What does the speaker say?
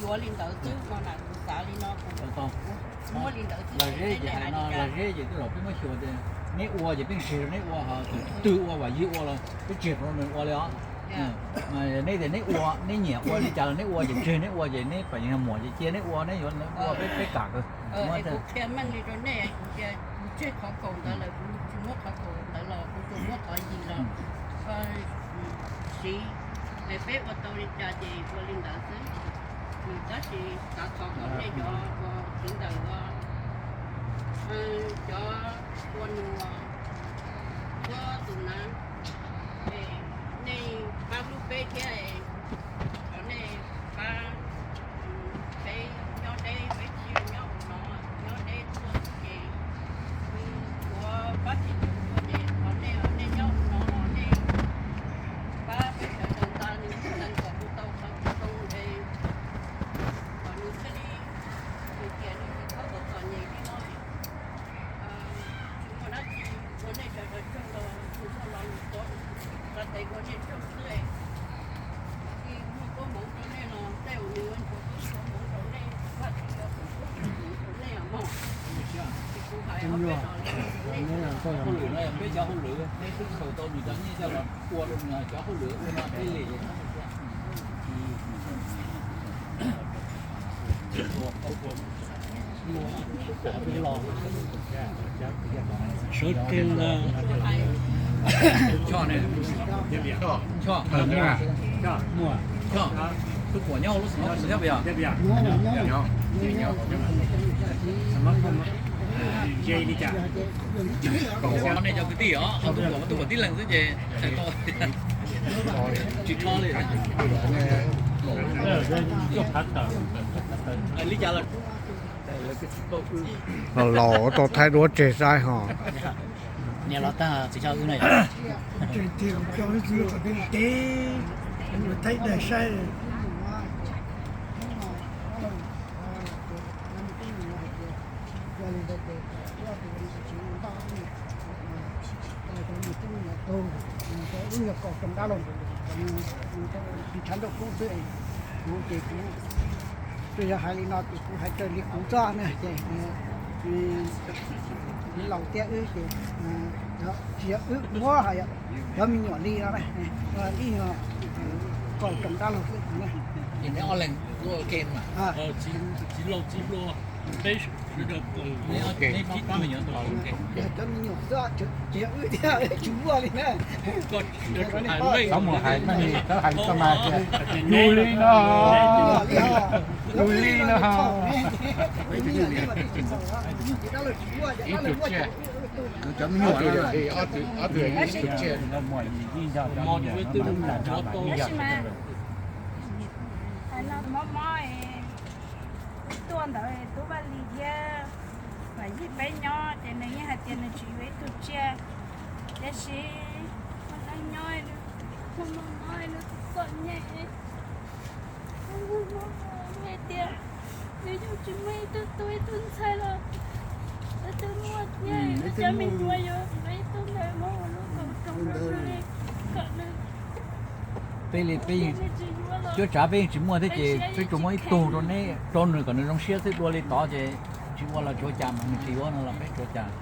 Ua li ntawd xwb no na, kuv xav li no kuv muab li ntawd xwb. Los Zeb ces hais no, Los Zeb ces twb los peb muab xyuas tias neb ua ces peb tseg rau neb ua, ho tus twg ua vam yig ua los peb tseg rau nws ua li os. Neb tias neb ua, neb nyiam ua li cas los neb ua ces tseg neb ua ces neb pam yeej muam ces cia neb ua, neb yuav ua peb, peb kam. Kuv qhia meej li rau nej, kuv tias kuv tseg qhov kaum ntawd lawm, kuv tsis muab qhov kaum ntawd los kuv tsuas muab qhov yim los siv, es peb ua tau li cas ces ua li ntawd xwb. Tab sis xav thov kom nej cov ua txiv ntawm, cov ua nus, ua tus na, nej pab hlub peb thiab, thov nej pab, peb nyob deb, peb tsis nyob hauv no, nyob deb tuaj ces kuv pab tsis tau ces thov nej, nej nyob hauv no los nej pab peb sawv daws tas nws nees kom kuv tau qhov kuv tau es kom nws thiaj li hais tias nws tsis txhob tau txom nyem li no. Tsis muaj dab tsi, ua nej sawv daws tsaug los tus txog los lus tod, ua tes ua nej tsaug xwb. Tsis muaj koob hmoov rau nej los tej zaum nws yuav ntsuas koob hmoov rau nej, Vajtswv yuav ntsuas koob hmoov rau nej os mog. Ces kuv hais ob peb los li. Hauj lwm no yog peb cov hauj lwm, neb twb khaws tau nws cov nyiaj coj los ua rau nws cov hauj lwm ua no peb li. Sawv kev ntawd. Tus phuam nyob hauv lub xwm no thiab puas yog? Nej cov kwv tij os, tus phuam tus phuam tib leeg xwb ces tsis tho li. Li cas los Los laus tau thaij duab tseg saib ho. Niam los tag txiv coj wb na yom. Tseg tiag, coj wb txiv qhov peb teb, thaij daim saib. Wb nyuag kaum roog dab laug, tsis tshav ntuj kub xwb, kuv ces kuv tsuas yog hais li no ces kuv hais raws li kuv txoj na ces laus tiab wb ces tsis yog wb muab, cov me nyuam li no, ib nyuag kaum roog dab laug xwb. Cov me nyuam xwb, tsis yog wb thiab, tsis muaj li na. Txhob mus hais meej li, txhob hais li txoj mas tias yus li no, yus li no. Ib tug tsiaj, cov me nyuam, ob tug tsiaj, mob mob, tub Vaj Lis thiab Vam Yig peb nyob ces nws yeej hais tias nws tsis yuav ib tug tsiaj, tiam sis nws nyob, nws mob mob, nws txom nyem. Hais tias nws yug tsis muaj ib tug tub ib tug ntxhais los, tus twg muaj thiab, cov me nyuam yuav ib tug ntawd muab ua lub kaum roog rau nws, kom nws, peb li peb, cuab tsav peb yeej tsis muaj thiab ces peb tsuas muab ib tug rau neb, rau nws kom nws zoo siab xwb, dua li tod ces tsis ua los tsis ua cas mas nws tsis yuav no los peb tsis ua cas.